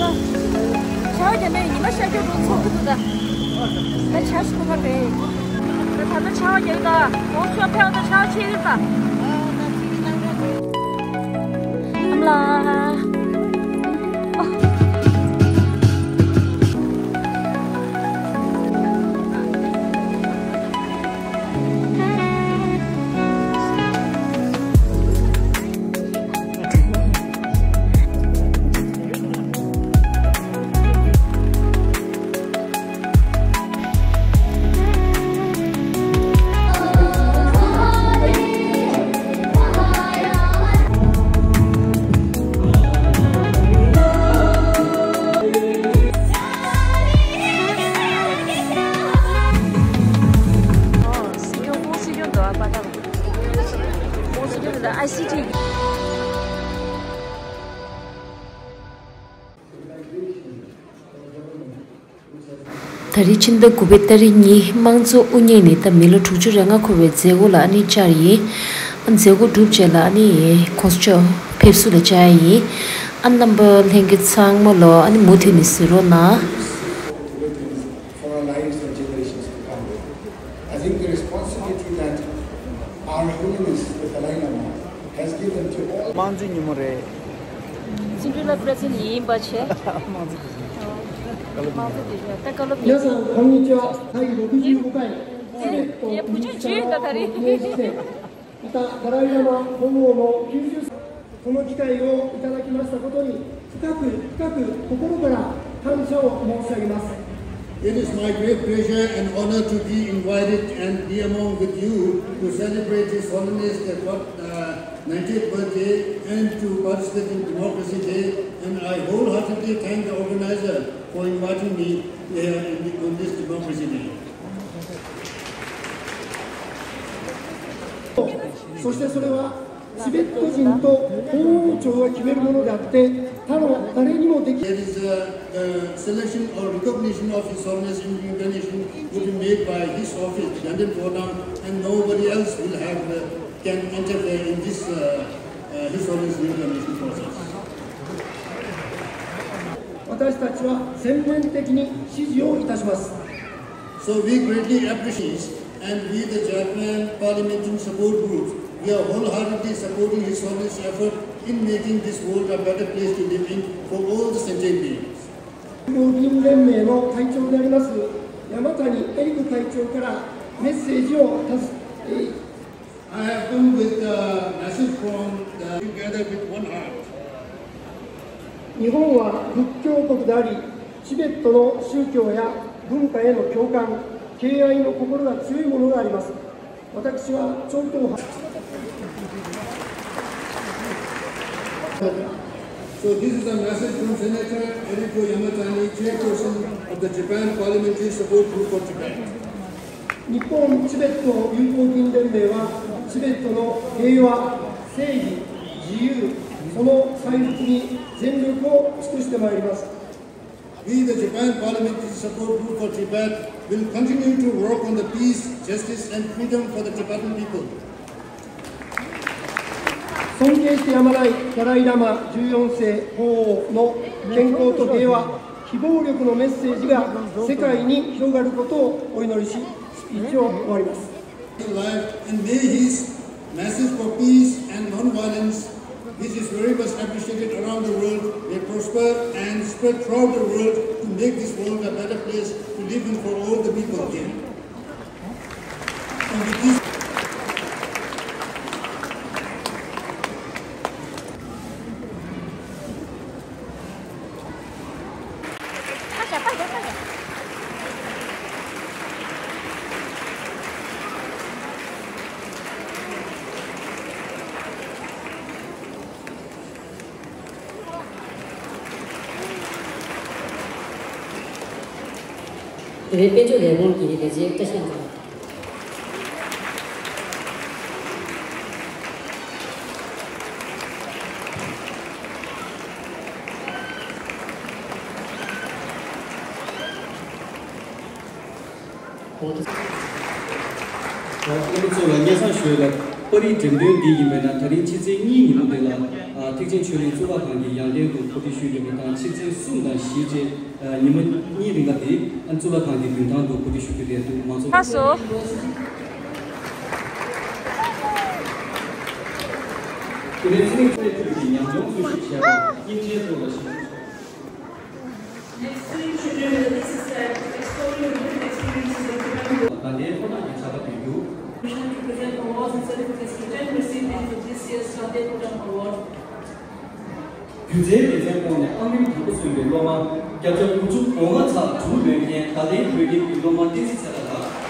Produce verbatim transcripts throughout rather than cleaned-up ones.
ཆར་པ་རྒྱག་མེད། ཉི་མ་ཤར་རྒྱུ་འགྲོ་ཚོགས་ཀྱི་འདུག་ད་ད་ཆར་ཞིག་ཁོ་ཁ་རེད། ད་ད་ལྟ་ཆར་པ་རྒྱག་གི་འདུག་འོ་ཁྱོད་ཕེབས་ད་ཆར་པ་ཆེ་གི་ད། ཨ་མ་ལགས། ད་རེས་ཕྱི་ཟླ་དགུ་པའི་ཏ་རིག་གཉིས་དམངས་གཙོ་དབུ་བརྙེས་ནས་ད་མི་ལོ་དྲུག་ཅུ་རེ་ལྔ་འཁོར་བའི་མཛད་སྒོ་ལ་ཨ་ནི་བཅར་ཡིན། མཛད་སྒོ་གྲུབ་རྗེས་ལ་ཨ་ནི་གོང་ས་མཆོག་ཕེབས་བསུ་ལ་བཅར་ཡིན། ཨ་རྣམ་པ་ལྷན་རྒྱས་ཚང་མ་ལོ་ཨ་ནི་མུ་མཐུད་ནས་གཟིགས་རོགས་གནང་། For our lives and generations to come. I think the responsibility that Our Holiness the Dalai Lama has given to all དམངས་གཙོའི་ཉིན་མོ་རེད། བརྩོན་འགྲུས་ལ་པྲ་ཚིན་ཡིན་པ་བྱས། དམངས་གཙོ་དེ་བཞིན། དམངས་གཙོ་དེ་བཞིན་ད་བཀའ་སློབ་ཡིན། 皆さん、こんにちは。第ろくじゅうご回チベット民主祭を記念して、また、ダライラマ本号のきゅうじゅう、この機会をいただきましたことに、深く深く心から感謝を申し上げます。 It is my great pleasure and honor to be invited and be among with you to celebrate His Holiness the, uh, ninetieth birthday and to participate in Democracy Day, and I wholeheartedly thank the organizer for inviting me here in the, on this Democracy Day. そしてそれはチベット人と法王朝が決めるものであって、他の誰にもでき There is a, a selection or recognition of His Holiness Indian Incarnation will be made by His office, Ganden Phodrang, and nobody else will have, uh, can interfere in this, uh, uh, His Holiness Indian Incarnation process. 私たちは全面的に支持をいたします。 So we greatly appreciate, and we, the Japan Parliamentary Support Group, we are wholeheartedly supporting His Holiness' effort in making this world a better place to live in for all the sentient beings. 議員連盟の会長であります山谷えり子会長からメッセージをたす、えー I have come with a message from the together with one heart. 日本は仏教国であり、チベットの宗教や文化への共感、敬愛の心が強いものがあります。私は超党派 So this is a message from Senator Eriko Yamatani, chairperson of the Japan Parliamentary Support Group for Tibet. 日本チベット友好議員連盟は、チベットの平和、正義、自由、その回復に全力を尽くしてまいります。 We, the Japan Parliamentary Support Group for Tibet, will continue to work on the peace, justice and freedom for the Tibetan people. 尊敬してやまないダライラマじゅうよん世法王の健康と平和、非暴力のメッセージが世界に広がることをお祈りし、スピーチを終わります。 Life, and may his message for peace and non-violence, which is very much appreciated around the world, may prosper and spread throughout the world to make this world a better place to live in for all the people here. And with this དེ་བས་དཔལ་འབྱོར་ལས་ཁུངས་ཀྱི་ལས་བྱེད་བཀྲ་ཤིས་ལྷ་མཛངས། ཨ་ནི་གཙོ་བོ་སྙན་སེང་ཞུ་ཡ་ལ། པར་རིས་འགྲེམས་སྟོན་འདི་ཡིན་པས་ན། ད་རིང་ཕྱི་ཚེས་གཉིས་ཉིན་མོ་དེ་ལ་ཨ་ཐེག་ཆེན་ཆོས་གླིང་གཙུག་ལག་ཁང་གི་ཡང་སྟེང་དུ་གོ་སྒྲིག་ཞུས་ཡོད་པ་དང་། ཕྱི་ཚེས་གསུམ་དང་བཞི་བཅས་ཨ་ཉིན་མོ་གཉིས་རིང་ག་དེ་ཨ་གཙུག་ལག་ཁང་གི་མདུན་ཐང་དུ་གོ་སྒྲིག་ཞུ་རྒྱུ་རེད་འདུག་མང་ཚོགས། ཁ་སོ། དེ་ནས་ཚེ་རིང་ཆོས་ཀྱི་ཉམས་མྱོང་ཚུལ་ཞིག་བྱས་པ་སྙིང་རྗེའི་ཐོག་ལ་ཞིག Next three children will assist at exploring different experiences of Tibetan. ད་ལྟའི་ཁོ་ན་གྱི་ཆ་ལ་ཕུལ་རྒྱུ། Permission to present awards and certificates to ten recipients of this year's Chade Kodam Award. སྒྱུ་རྩལ་སྡེ་ཚན་ཁོངས་ནས་ཨང་རིམ་དང་པོ་སོན་པའི་སློབ་མ་བརྒྱ་ཆ་དགུ་བཅུ་གོ་ལྔ་ཚེག་དྲུག་ལོན་མཁན་ད་ལྟའི་བོད་ཁྱིམ་གྱི་སློབ་མ་བསྟན་འཛིན་ཚེ་ལྷ་དང་།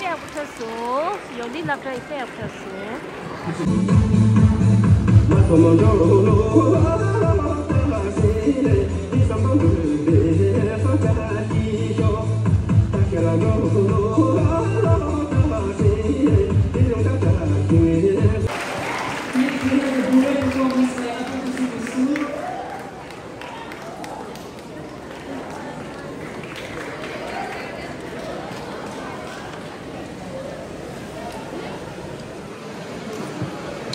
ཡག་པོ་ཆགས་སོང་། ཡོ་ལི་སློབ་གྲྭ་ཡིན་ས་ཡག་པོ་ཆགས་སོང་།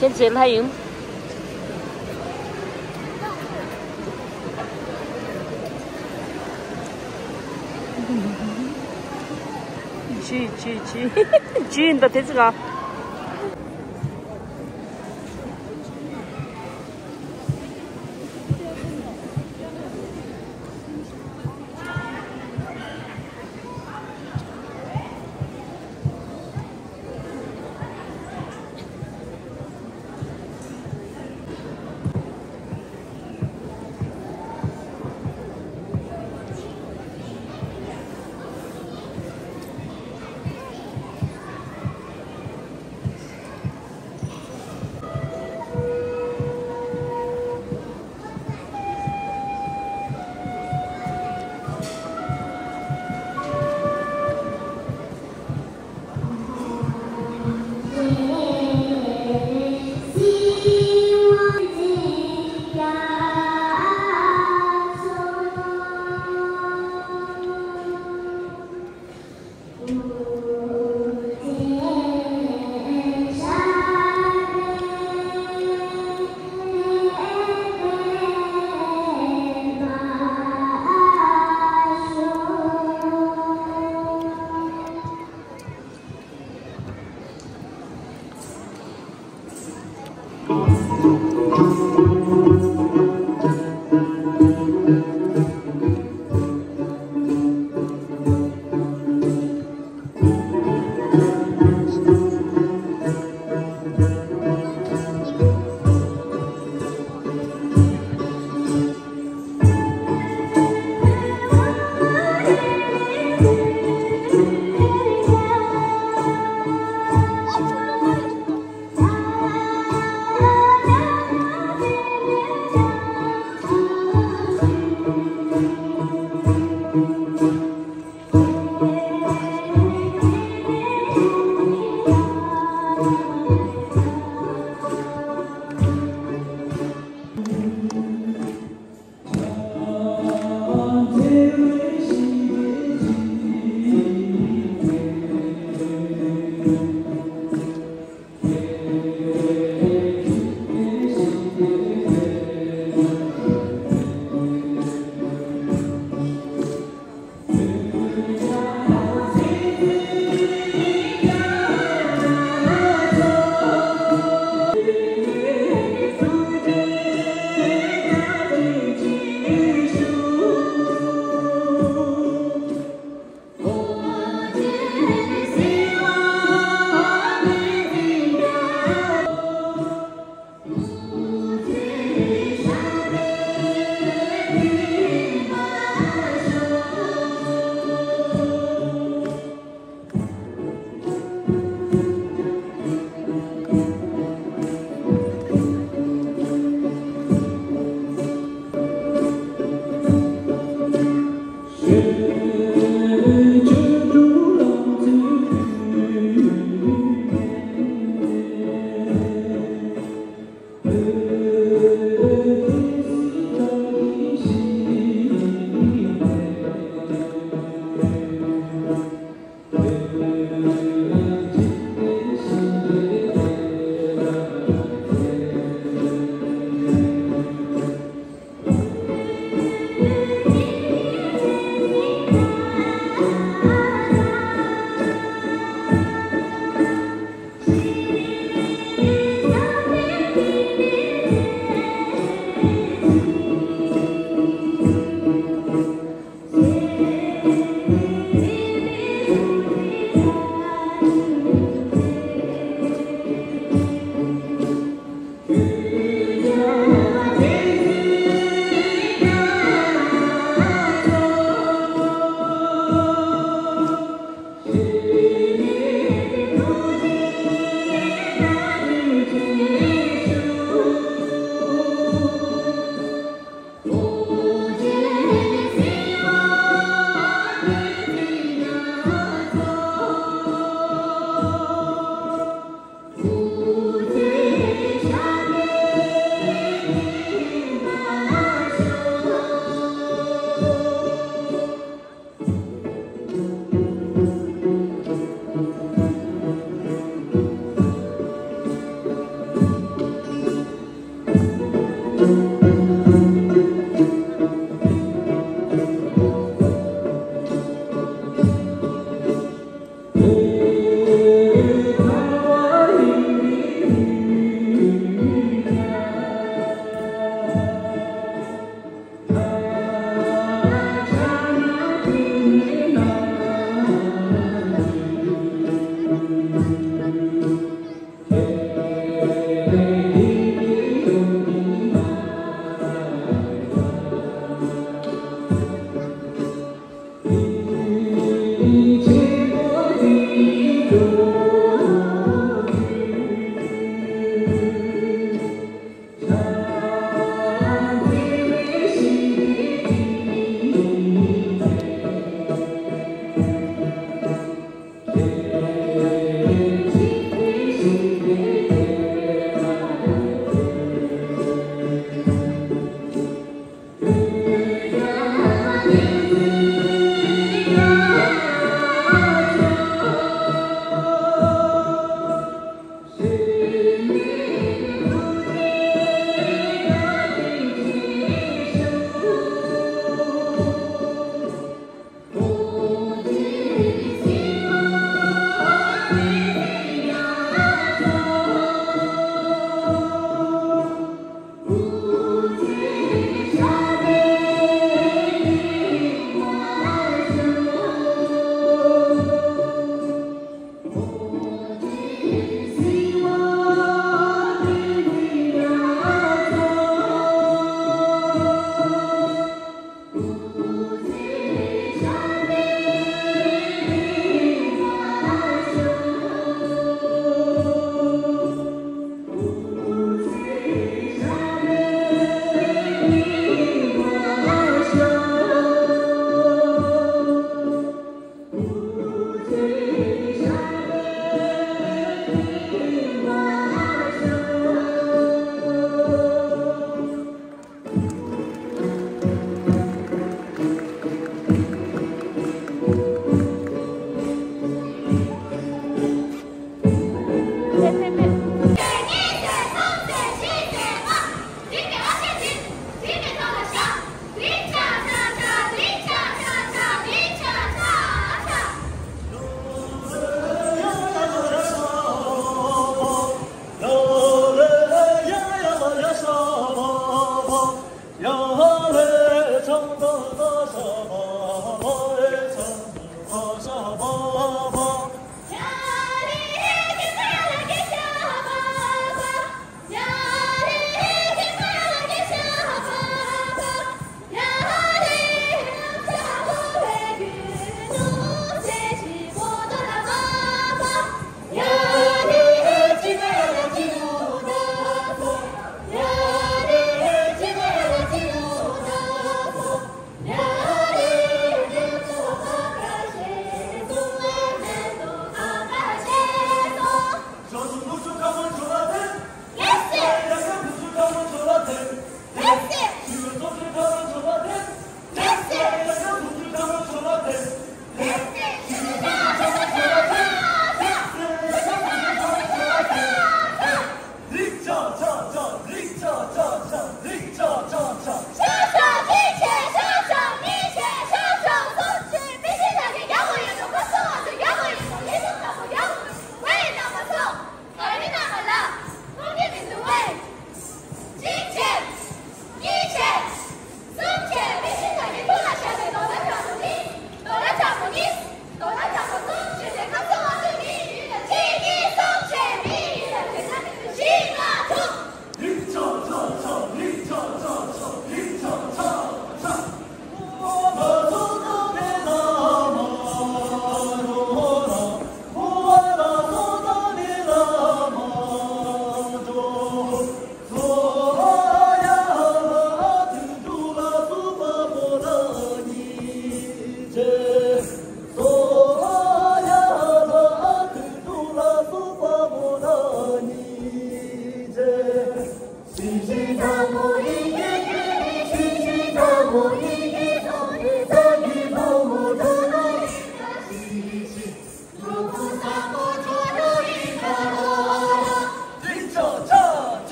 ཁྱེད་ཚོའི་ལྷ་ཡིན། ཇི་ཇི་ཇི་ཇི་ཡིན་ད་དེ་ཚོ་ག་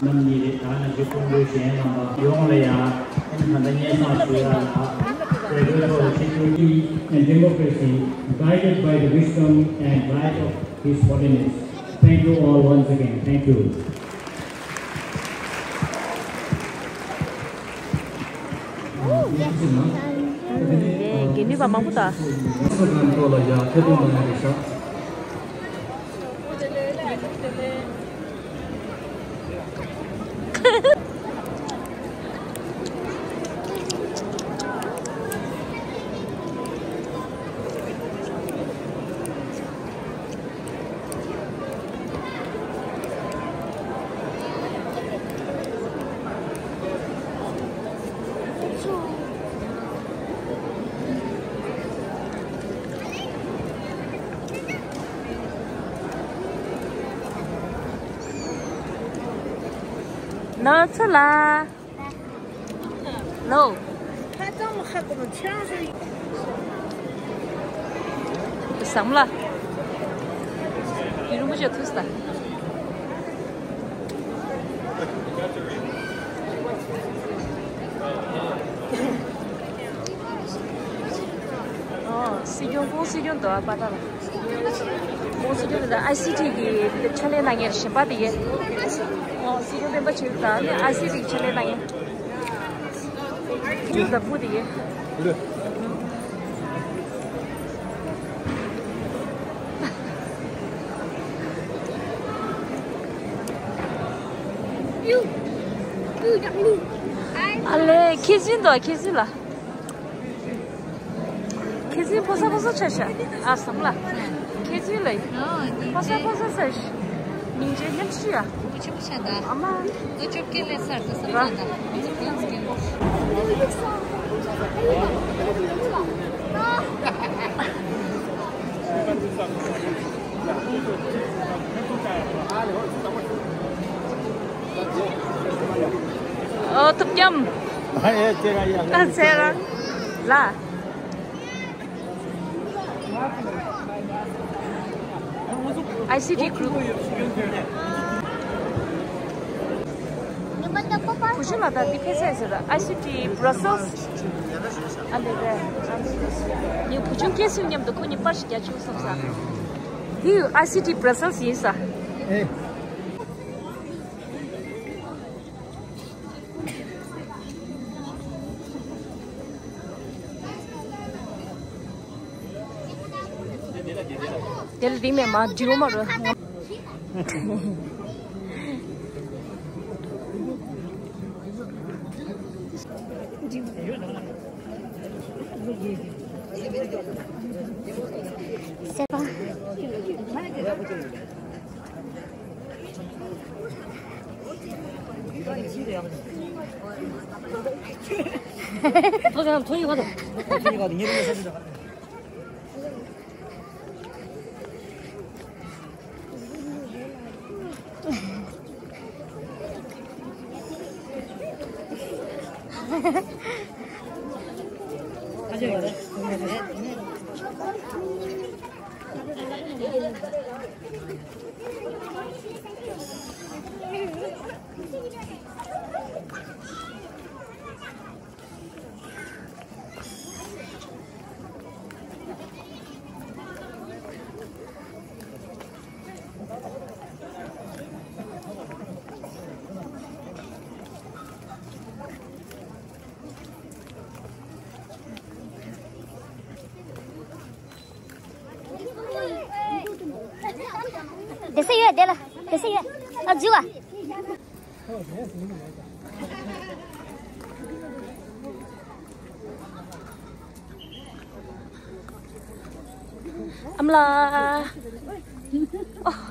རྣམ་གཉིས་རེད། ད་ནི་འཇུ་སྐུ་མགྲོན་གཞན་རྣམ་པ་ཡོངས་ལ་ཡང་ད་ལྟ་སྙན་སེང་ཞུ་ཡ་ལ་Federal Security and Democracy, guided by the wisdom and light of His Holiness. Thank you all once again. Thank you. དགེ་འདུན་པ་མང་པོ་དང་། ནོར་ཚུལ་ལ། ལོ། ཧ་ཅང་མི་ཧ་གོ་མི་ཆེ་རང་སོ་ཡིན། བསམ་ལ། ཡུན་རིང་པོ་ཞིག་ཐུག་ས། ཨོ། སྲིད་སྐྱོང་། ཁོང་སྲིད་སྐྱོང་དོ་པ་ཏ་ལ། ཁོང་སྲིད་སྐྱོང་དོ། ཨའི་སི་ཊི་གི་ཕྱག་ལས་གནང་མཁན་གཞན་པ་དེ་གས། ཨོ། སྲིད་སྐྱོང་སྤེན་པ་ཆོས་དང་ནི་ཨའི་སི་ཊི་གི་ཕྱག་ལས་གནང་མཁན། ཁྱེད་ཀྱི་བདག་པོ་དེ་གས། ཨ་ལེ། ཁྱེད་ཀྱི་འདུག་ཁྱེད་ཀྱི་ལ། ཁྱེད་ཚོའི་ཕོ་གསར་ཕོ་གསར་ཆ་ཤ། ཨ་བསམ་ལ། ཁྱེད་ཚོའི་ལ། ཨོ། སྙིང་ཕོ་གསར་རྗེ། ཕོ་གསར་ཆ་ཤ། སྙིང་རྗེ་མཉམ་ཞུ་ཡ། བུ་ཆེན་པོ་ཆགས་ད། ཨ་མ། ལོ་བཅོ་བརྒྱད་སླེབས་ཚར་དུས་བསམ་ཚར་ད། ང་ཚོ་ཁོ་རང་ཚོ་སྐྱེ་ལོ། ཨོ། ཐུབ་སྐྱམ། ཨ། ཨེ། ཁྱེད་རང་ཡ། ཨ། ཚེ་རང་ལ། ཨའི་སི་ཊི་གུ་རུབ། ཕུ་ ཆུ་ལ་ད་འདི་ཕེབས་ས་ཟེར་ཨའི་སི་ཊི་Brussels། ཨ་ལེ་རེད། ངའི་བུ་ཆུང་སྐྱེས་སུ་མཉམ་དུ་ཁོ་གཉིས་པར་ཞིག་རྒྱག་ཆོག་བསམ་ས། འདི་ཨའི་སི་ཊི་Brussels་ཡིན་ས། ཨེ། དེ་ལ་རིང་མེད་མ་འགྲིག་མ་རུ། སེར་པ། ཐོ་ཡོད་ག་ཐོ་ཡོད་ག་ཉེ་རུ་ས་ཆ། དེ་སེ་ཡོད་དེ་ལ། དེ་སེ་ཡོད། ཨ་འཛུལ་བ། ཨ་མ་ལགས། ཨོ།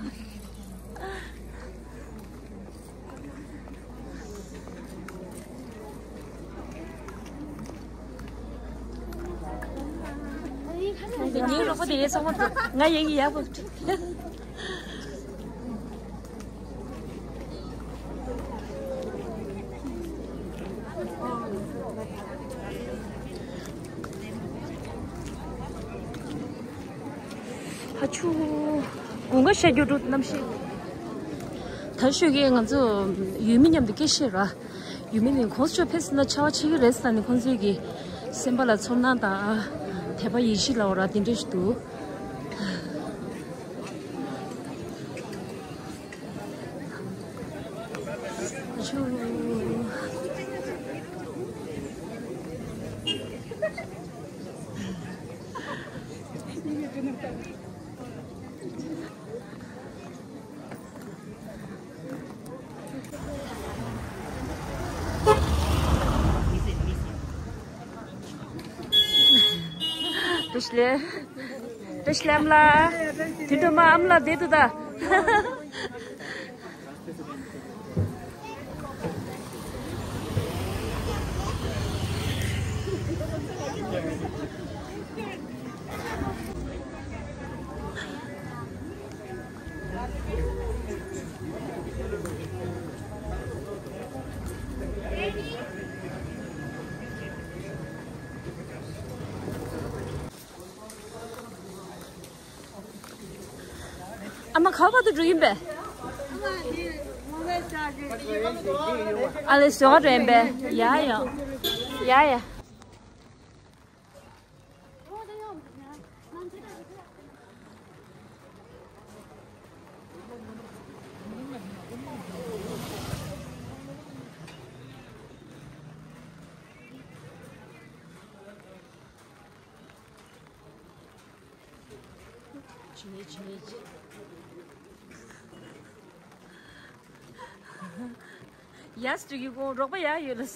ངའི་རོགས་པ་དེ་རེད་སོང་བ། ང་ཡིན་གྱི་ཡག་པོ། ཧ་ཆུ། དགུན་ཁ་ཤར་རྒྱུ་འདུག་གནམ་གཤིས། ད་ཤོད་ཀྱི་ང་ཚོ་ཡུལ་མི་མཉམ་དུ་སྐད་བཤད་ར། ཡུལ་མི་ནི་གོང་ས་མཆོག་ཕེབས་ཟིན་ན་ཆར་པ་ཆེ་གི་རེད་ཟེར་ནས་ཁོང་ཚོས་ཀྱི་སེམས་པ་ལ་ཚོར་སྣང་དང་དད་པ་ཡིད་ཆེས་ལ་འོ་ར་དེ་འདྲ་ཞིག་འདུག་བཀྲ་ཤིས་བདེ་ལེགས། བཀྲ་ཤིས་བདེ་ལེགས་ཨ་མ་ལགས། དེ་འགྲོ་མ་ཨ་མ་ལགས་བསྡད་འདུག་ད། ཨ་མ་ག་བར་དུ་འགྲོ་ཡིན་པས། ཨ་ལེ་ཟོ་ག་འགྲོ་ཡིན་པས། ཡ་ཡ། ཡ་ཡ། ཡས་དུ་ཡི་གོ་རོགས་པ་ཡ་ཡོད་ལ།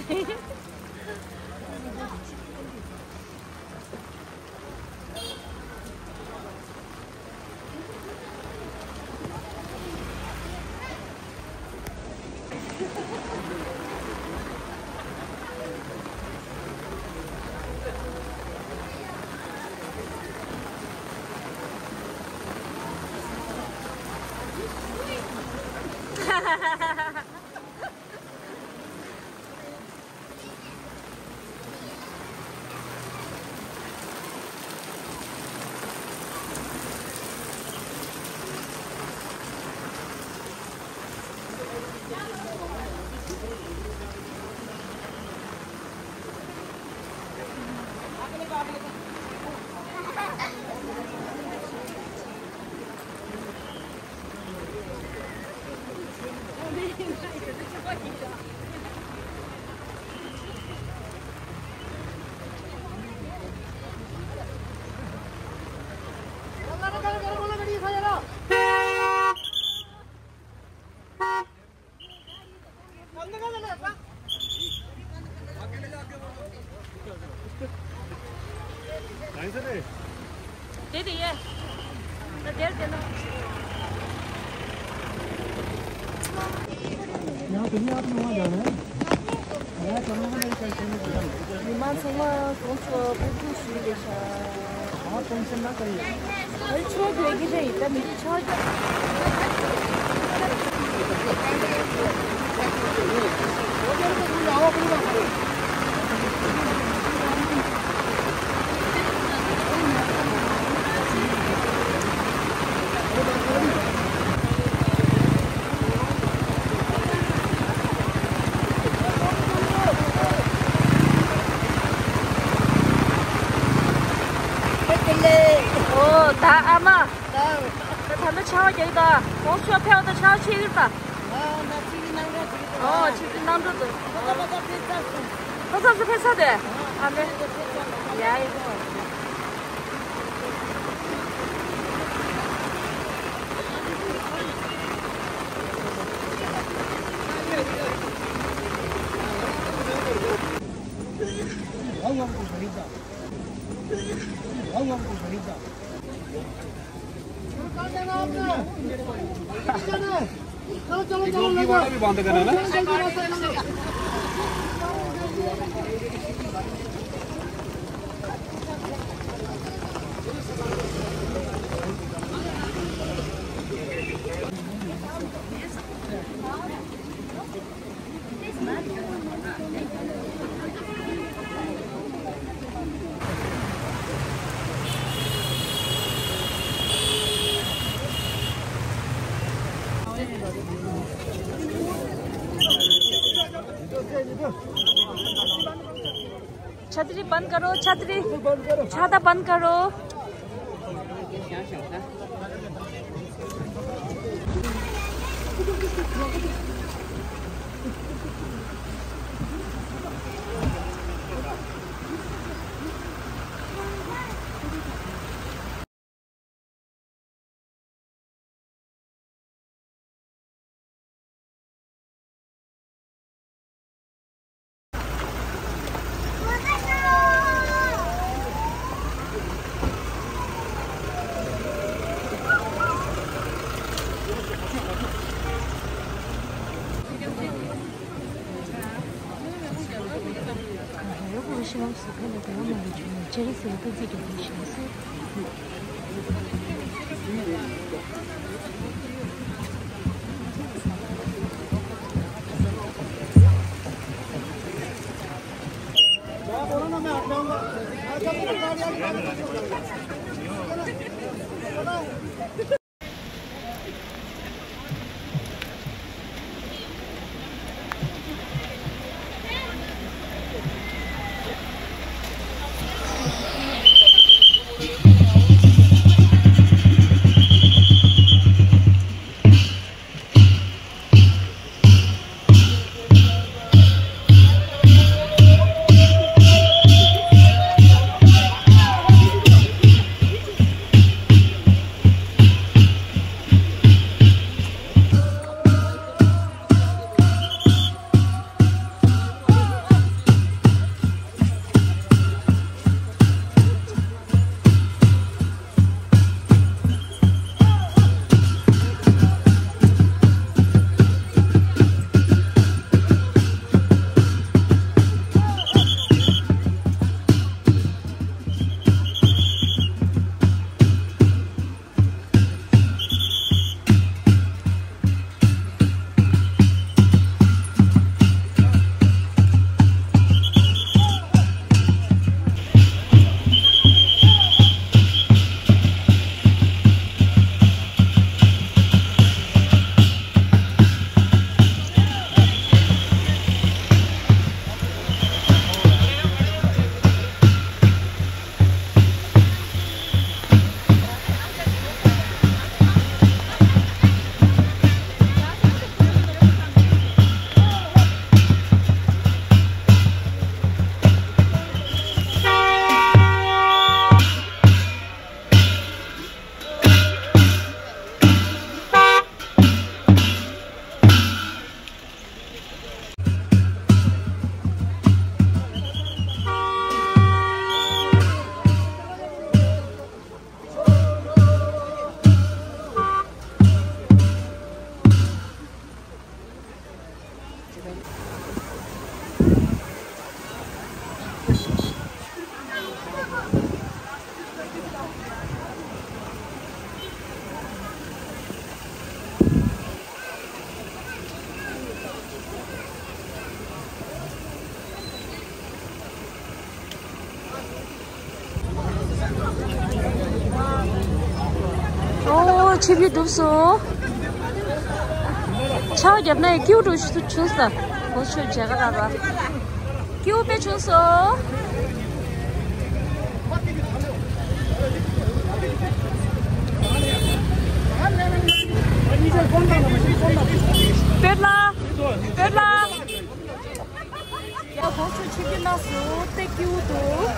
དེ་དེ་ཡེ། ད་དེར་དེ་ན། यहाँ पे भी आप लोग वहाँ जाना है। ཉི་མ་ཚང་མ་གོང་ཚོ་ཕེབས་སྐྱོད་ཞུས་ཡོད་ཤག་ཨ་ཏོང་ཆེན་ན་ཀ་ཡོད། ཨ་ཆོས་དགོས་ཀྱི་རེད། ད་མི་ཆོས། ཨོ་ད་ཨ་མ། ད་ད་ལྟ་ཆར་པ་རྒྱག་གི་འདུག་གོང་ཞོགས་ཕེབས་འོ་ད་ཆར་པ་ཆེ་གི་རེད་ད། ཨོ་ཆུ་ཚོད་ནང་འགྲོ་འདུག་ཨོ་ཆུ་ཚོད་ནང་འགྲོ་འདུག་ཕ་ས་སུ་ཕེབས་ས་དེ། ཨ་ལེ། ཡ་ཡ། ये डोंकी वाला भी बंद करना ना। छतरी बंद करो, छतरी। छाता बंद करो। ཨོ། ཆིབས་བསྒྱུར་གྲུབ་སོང་། ཆར་པ་བརྒྱབ་ན་ཡང་སྐྱིད་པོ་འདྲ་བྱུང་སོང་། ཨོ་ཆོས་མཇལ་ཁ་རག་ར། སྐྱིད་པོ་དཔེ་བྱུང་སོང་། སྟོད་ལ། སྟོད་ལ། ཡ། གོང་ཆུ་ཆིབས་བསྒྱུར་གནང་སོང་། དཔེ་སྐྱིད་པོ་འདུག།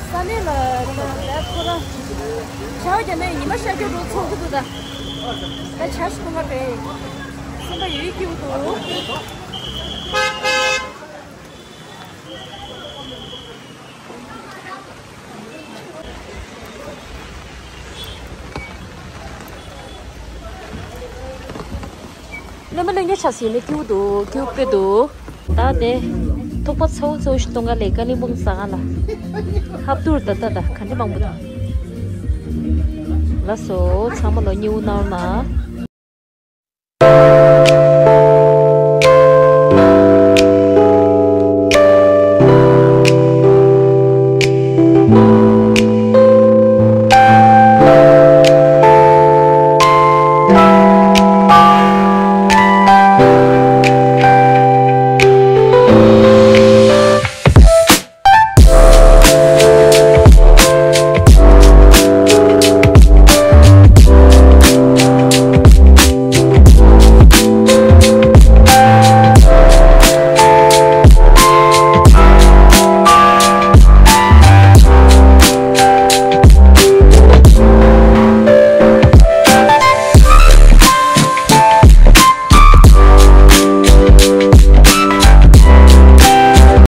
ས་གནས་ལ་ལས་ཁོ་རང་ཆར་པ་བརྒྱབ་ནས་ཉི་མ་ཤར་རྒྱུ་འདྲ་ཚོར་གི་འདུག་ད། ད་ཆར་ཞིག་ཁོ་མ་རེད། སེམས་པ་ཡོད་སྐྱིད་པོ་འདུག། ལོ་མ་ལོ་ཉེ་ཆ་ཟིན་ནས་སྐྱིད་པོ་འདུག། སྐྱིད་པོ་དཔེ་འདུག། ད་དེ་ཐུག་པ་ཚ་བོ་ཚ་བོ་ཞིག་གཏོང་ག་ལས་ཀ་ལི་འབུང་ཟ་ག་ལ། ཧབ་ཏུར་ད་ད་ད་ག་འདྲ་མང་པོ་འདུག། ལགས་སོ། ཚང་མ་ལོ་སྙིང་པོ་གནང་རོགས་གནང་།